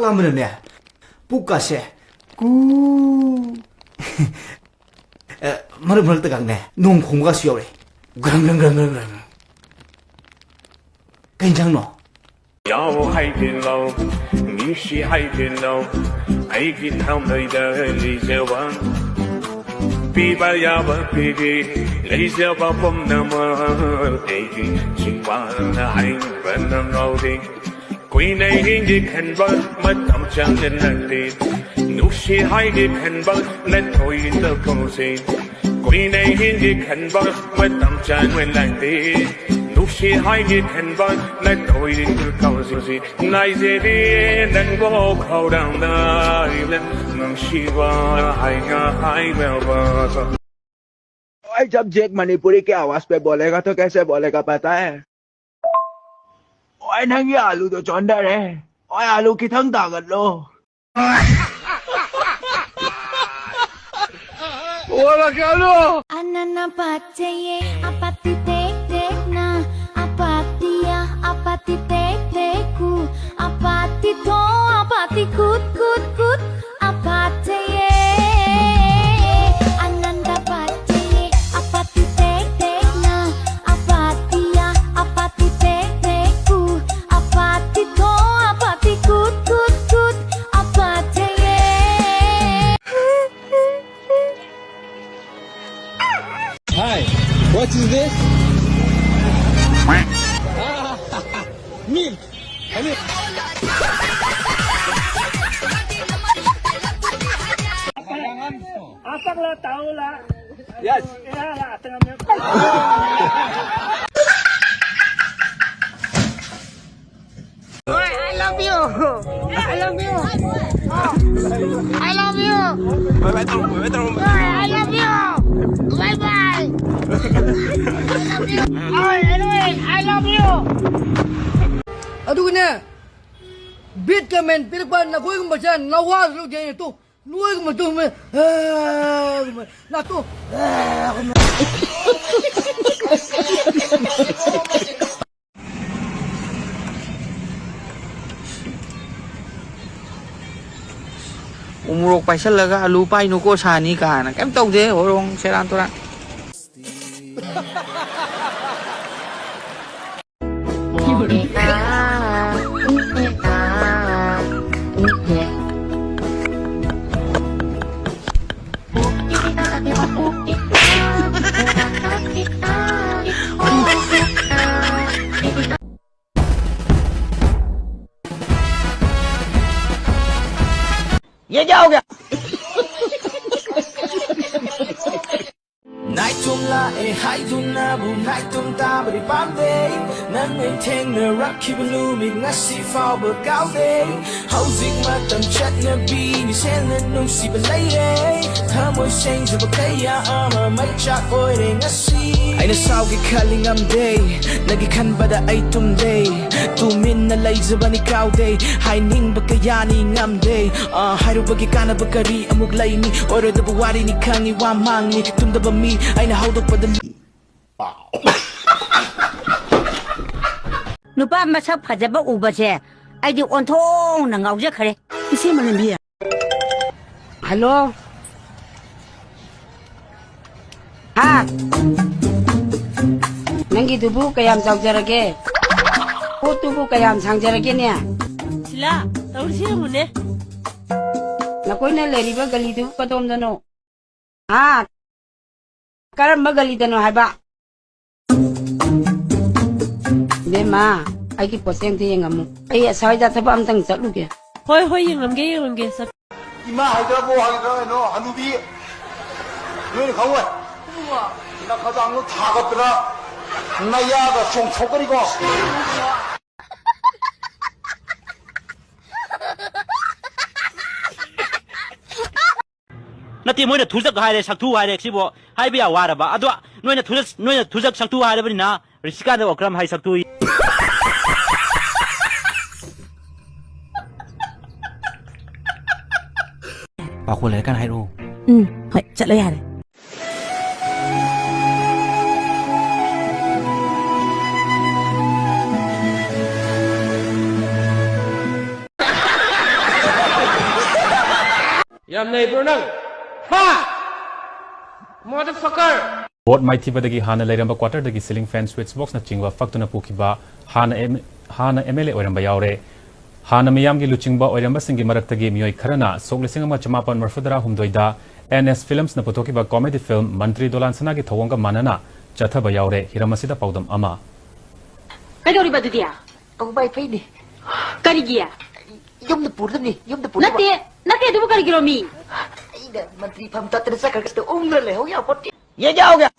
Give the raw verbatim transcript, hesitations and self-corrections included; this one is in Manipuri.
ꯂꯥꯝꯕꯅꯅꯦ, ꯄꯨꯛꯀꯥꯁꯦ ꯀꯨ꯫ ꯑꯦ, ꯃꯔꯛ ꯃꯔꯛꯇꯒꯅꯦ, ꯅꯣꯡ ꯈꯣꯡꯕꯒꯁꯨ ꯌꯥꯎꯔꯛꯑꯦ꯫ ꯒ꯭ꯔꯪ, ꯒ꯭ꯔꯪ, ꯒ꯭ꯔꯪ, ꯒ꯭ꯔꯪ, ꯒ꯭ꯔꯪ꯫ ꯀꯩ ꯏꯟꯖꯥꯡꯅꯣ? ꯌꯥꯎ ꯍꯥꯏꯒꯤꯅꯣ, ꯃꯤꯁꯤ ꯍꯥꯏꯒꯤꯅꯣ, ꯑꯩꯒꯤ ꯊꯃꯣꯏꯗ ꯂꯩꯖꯕ꯫ ꯄꯤꯕ ꯌꯥꯕ ꯄꯤꯔꯤ, ꯂꯩꯖꯕ ꯄꯨꯝꯅꯃꯛ ꯑꯩꯒꯤ ꯆꯤꯡꯕꯥꯜꯅ ꯍꯥꯏꯕ ꯅꯪꯍꯧꯗꯦ꯫ ꯀꯨꯏꯅ ꯍꯤꯡꯒꯦ ꯈꯟꯕ ꯃꯇꯝ ꯆꯪꯅ ꯅꯠꯇꯦ, ꯅꯨꯡꯁꯤ ꯍꯥꯏꯒꯦ ꯈꯟꯕ ꯅꯊꯣꯏꯗ ꯀꯧꯁꯦ꯫ ꯀꯨꯏꯅ ꯍꯤꯡꯒꯦ ꯈꯟꯕ ꯃꯇꯝ ꯆꯪꯅ ꯅꯠꯇꯦ, ꯅꯨꯡꯁꯤ ꯍꯥꯏꯒꯦ ꯈꯟꯕ ꯅꯊꯣꯏꯗ ꯀꯧꯁꯦ꯫ ꯉꯥꯏꯖꯔꯤ ꯅꯪꯕꯨ ꯈꯧꯔꯥꯡꯅ ꯅꯨꯡꯁꯤꯕ ꯍꯥꯏꯅ ꯍꯥꯏꯅꯕ꯫ ओए, जब जेक मणिपुरी की आवाज पे बोलेगा तो कैसे बोलेगा पता है? ओए, नंगी आलू तो चौंधा रे। ओए, आलू की थंग ताकत लो। Hola, Carlos. Anana pachaye, apati te te na, apatia, apati te te ku, apati to, apati kut kut kut. Apatia, ananda patia, apati te te na, apatia, apati te te ku, apati to, apati kut kut kut, apatia. Hi, what is this? Milk. Atang la tao la. Yes. Kaya la atang ang milk. Oy, I love you. I love you. I love you. Bye bye, Tom. Bye bye, Tom. Oy, I love you. Bye bye. I love you. Oy, anyway, I love you. ꯑꯗꯨꯒꯅꯦ, ꯕꯤꯠ ꯀꯃꯦꯟ ꯄꯤꯔꯛꯄ ꯅꯈꯣꯏꯒꯨꯝꯕꯁꯦ ꯅꯋꯥꯗ ꯂꯧꯗꯦ ꯑꯩꯅ ꯇꯨ ꯅꯣꯏꯒꯨꯝꯕ ꯇꯨꯝꯃꯦ꯫ ꯅꯥꯇꯨ꯫ ꯎꯃꯣꯔꯣꯛ ꯄꯥꯏꯁꯜꯂꯒ ꯑꯂꯨ ꯄꯥꯏꯅꯨꯀꯣ ꯁꯥꯅꯤ ꯀꯥꯏꯅ ꯀꯩꯝ ꯇꯧꯗꯦ꯫ ꯍꯣꯔꯣꯡ ꯁꯦꯔꯥꯟ ꯇꯨꯔꯥꯟ꯫ ये क्या हो गया? ꯅꯥꯏꯇꯣꯝ ꯂꯥꯛꯑꯦ ꯍꯥꯏꯗꯨꯅꯕꯨ ꯅꯥꯏꯇꯣꯝ ꯇꯥꯕꯗꯤ ꯄꯥꯝꯗꯦ꯫ ꯅꯪ ꯑꯩ ꯊꯦꯡꯅꯔꯛꯈꯤꯕ ꯅꯨꯃꯤꯠ ꯉꯁꯤ ꯐꯥꯎꯕ ꯀꯥꯎꯗꯦ꯫ ꯍꯧꯖꯤꯛ ꯃꯇꯝ ꯆꯠꯅꯕꯤ ꯃꯤꯁꯦꯜꯅ ꯅꯨꯡꯁꯤꯕ ꯂꯩꯔꯦ꯫ ꯊꯃꯣꯏ ꯁꯦꯡꯖꯕ ꯀꯌꯥ ꯑꯃ ꯃꯩꯆꯥꯛ ꯑꯣꯏꯔꯦ ꯉꯁꯤ꯫ ꯑꯩꯅ ꯁꯥꯎꯒꯦ ꯈꯜꯂꯤ ꯉꯝꯗꯦ꯫ ꯅꯪꯒꯤ ꯈꯟꯕꯗ ꯑꯩ ꯇꯨꯝꯗꯦ꯫ ꯇꯨꯃꯤꯟꯅ ꯂꯩꯖꯕꯅꯤ ꯀꯥꯎꯗꯦ꯫ ꯍꯥꯏꯅꯤꯡꯕ ꯀꯌꯥꯅꯤ ꯉꯝꯗꯦ꯫ ꯑ, ꯍꯥꯏꯔꯨꯕꯒꯤ ꯀꯥꯟꯅꯕ ꯀꯔꯤ ꯑꯃꯨꯛ ꯂꯩꯅꯤ? ꯑꯣꯏꯔꯣꯏꯗꯕ ꯋꯥꯔꯤꯅꯤ ꯈꯪꯉꯤ ꯋꯥ ꯃꯥꯡꯅꯤ꯫ ꯇꯨꯝꯗꯕ ꯃꯤ ꯑꯩꯅ ꯍꯧꯗꯣꯛꯄꯗ ꯂꯤ- ꯅꯨꯄꯥ ꯃꯁꯛ ꯐꯖꯕ ꯎꯕꯁꯦ ꯑꯩꯗꯤ ꯑꯣꯟꯊꯣꯛꯅ ꯉꯥꯎꯖꯈ꯭ꯔꯦ꯫ ꯏꯆꯦ ꯃꯥꯂꯦꯝꯕꯤ꯫ ꯍꯜꯂꯣ꯫ ꯍꯥ? ꯅꯪꯒꯤꯗꯨꯕꯨ ꯀꯌꯥꯝ ꯆꯥꯎꯖꯔꯒꯦ? ꯄꯣꯠꯇꯨꯕꯨ ꯀꯌꯥꯝ ꯁꯥꯡꯖꯔꯒꯦꯅꯦ? ꯁꯤꯂꯥ, ꯇꯧꯔꯤꯁꯤ ꯌꯦꯡꯉꯨꯅꯦ꯫ ꯅꯈꯣꯏꯅ ꯂꯩꯔꯤꯕ ꯒꯂꯤꯗꯨ ꯀꯗꯣꯝꯗꯅꯣ? ꯍꯥ? ꯀꯔꯝꯕ ꯒꯂꯤꯗꯅꯣ ꯍꯥꯏꯕ? ꯏꯕꯦꯝꯃ, ꯑꯩꯒꯤ ꯄꯣꯠꯁꯦ ꯑꯝꯇ ꯌꯦꯡꯉꯝꯃꯨ꯫ ꯑꯩ ꯑꯁ꯭ꯋꯥꯏꯗ ꯊꯕꯛ ꯑꯝꯇꯪ ꯆꯠꯂꯨꯒꯦ꯫ ꯍꯣꯏ, ꯍꯣꯏ, ꯌꯦꯡꯉꯝꯒꯦ, ꯌꯦꯡꯉꯝꯒꯦ꯫ ꯆꯠ- ꯏꯃꯥ ꯍꯥꯏꯗ꯭ꯔꯕꯣ ꯍꯥꯏꯒꯗ꯭ꯔꯥ ꯀꯩꯅꯣ, ꯍꯅꯨꯕꯤ? ꯅꯣꯏꯅ ꯈꯪꯉꯣꯏ꯫ ꯅꯈꯗꯥꯡꯗꯣ ꯊꯥꯒꯠꯇꯅ ꯅꯌꯥꯒ ꯆꯣꯡꯊꯣꯛꯀꯅꯤꯀꯣ꯫ ꯅꯠꯇꯦ, ꯃꯣꯏꯅ ꯊꯨꯖꯛ ꯍꯥꯏꯔꯦ, ꯁꯛꯊꯨ ꯍꯥꯏꯔꯦ, ꯁꯤꯕꯨ ꯍꯥꯏꯕ ꯌꯥꯝ ꯋꯥꯔꯕ? ꯑꯗꯣ ꯅꯣꯏꯅ ꯊꯨꯖꯛ, ꯅꯣꯏꯅ ꯊꯨꯖꯛ ꯁꯛꯊꯨ ꯍꯥꯏꯔꯕꯅꯤꯅ ꯔꯤꯁꯤꯀꯥꯟꯗ ꯑꯣꯀ꯭ꯔꯝ ꯍꯥꯏ ꯁꯛꯊꯨ꯫ ꯄꯥꯈꯣꯜ ꯂꯩꯔꯀꯥꯟꯗ ꯍꯥꯏꯔꯛꯑꯣ꯫ ꯎꯝ, ꯍꯣꯏ, ꯆꯠꯂꯣ ꯌꯥꯔꯦ꯫ ꯌꯥꯝ ꯅꯩꯕ꯭ꯔꯣ ꯅꯪ? ꯍꯥ? Motherfucker! ꯚꯣꯠ ꯃꯥꯏꯊꯤꯕꯗꯒꯤ ꯍꯥꯟꯅ ꯂꯩꯔꯝꯕ ꯀ꯭ꯋꯥꯇꯔꯗꯒꯤ ceiling fan, switch boxꯅꯆꯤꯡꯕ ꯐꯛꯇꯨꯅ ꯄꯨꯈꯤꯕ ꯍꯥꯟꯅ ꯑꯦꯝ-, ꯍꯥꯟꯅ ꯑꯦꯝ ꯑꯦꯜ ꯑꯦ ꯑꯣꯏꯔꯝꯕ ꯌꯥꯎꯔꯦ꯫ ꯍꯥꯟꯅ ꯃꯤꯌꯥꯝꯒꯤ ꯂꯨꯆꯤꯡꯕ ꯑꯣꯏꯔꯝꯕꯁꯤꯡꯒꯤ ꯃꯔꯛꯇꯒꯤ ꯃꯤꯑꯣꯏ ꯈꯔꯅ ꯁꯣꯛ ꯂꯤꯁꯤꯡ ꯑꯃ ꯆꯃꯥꯄꯟ ꯃꯔꯤꯐꯨꯇꯔꯥ ꯍꯨꯝꯗꯣꯏꯗ ꯑꯦꯟ ꯑꯦꯁ ꯐꯤꯜꯝꯁꯅ ꯄꯨꯊꯣꯛꯈꯤꯕ comedy film ꯃꯟꯇ꯭ꯔꯤ ꯗꯣꯂꯥꯟ ꯁꯅꯥꯒꯤ ꯊꯧꯑꯣꯡꯒ ꯃꯥꯟꯅꯅ ꯆꯠꯊꯕ ꯌꯥꯎꯔꯦ꯫ ꯍꯤꯔꯝ ꯑꯁꯤꯗ ꯄꯥꯎꯗꯝ ꯑꯃ꯫ ꯀꯩꯗꯧꯔꯤꯕ ꯑꯗꯨꯗꯤ? ꯑꯧ, ꯚꯥꯏ, ꯐꯩꯅꯦ꯫ ꯀꯔꯤꯒꯤ? ꯌꯨꯝꯗ ꯄꯨꯔꯗꯕꯅꯤ, ꯌꯨꯝꯗ ꯄꯨꯔꯗꯕ꯫ ꯅꯠꯇꯦ, ꯅꯠꯇꯦ, ꯑꯗꯨꯕꯨ ꯀꯔꯤꯒꯤꯔꯣ ꯃꯤ? ꯑꯩꯅ ꯃꯟꯇ꯭ꯔꯤ ꯐꯝ ꯇꯠꯇꯅ ꯆꯠꯈ꯭ꯔꯒ ꯁꯤꯗ ꯎꯪꯗꯅ ꯂꯩꯍꯧ ꯌꯥꯄꯣꯠꯇꯦ꯫ ये क्या हो गया?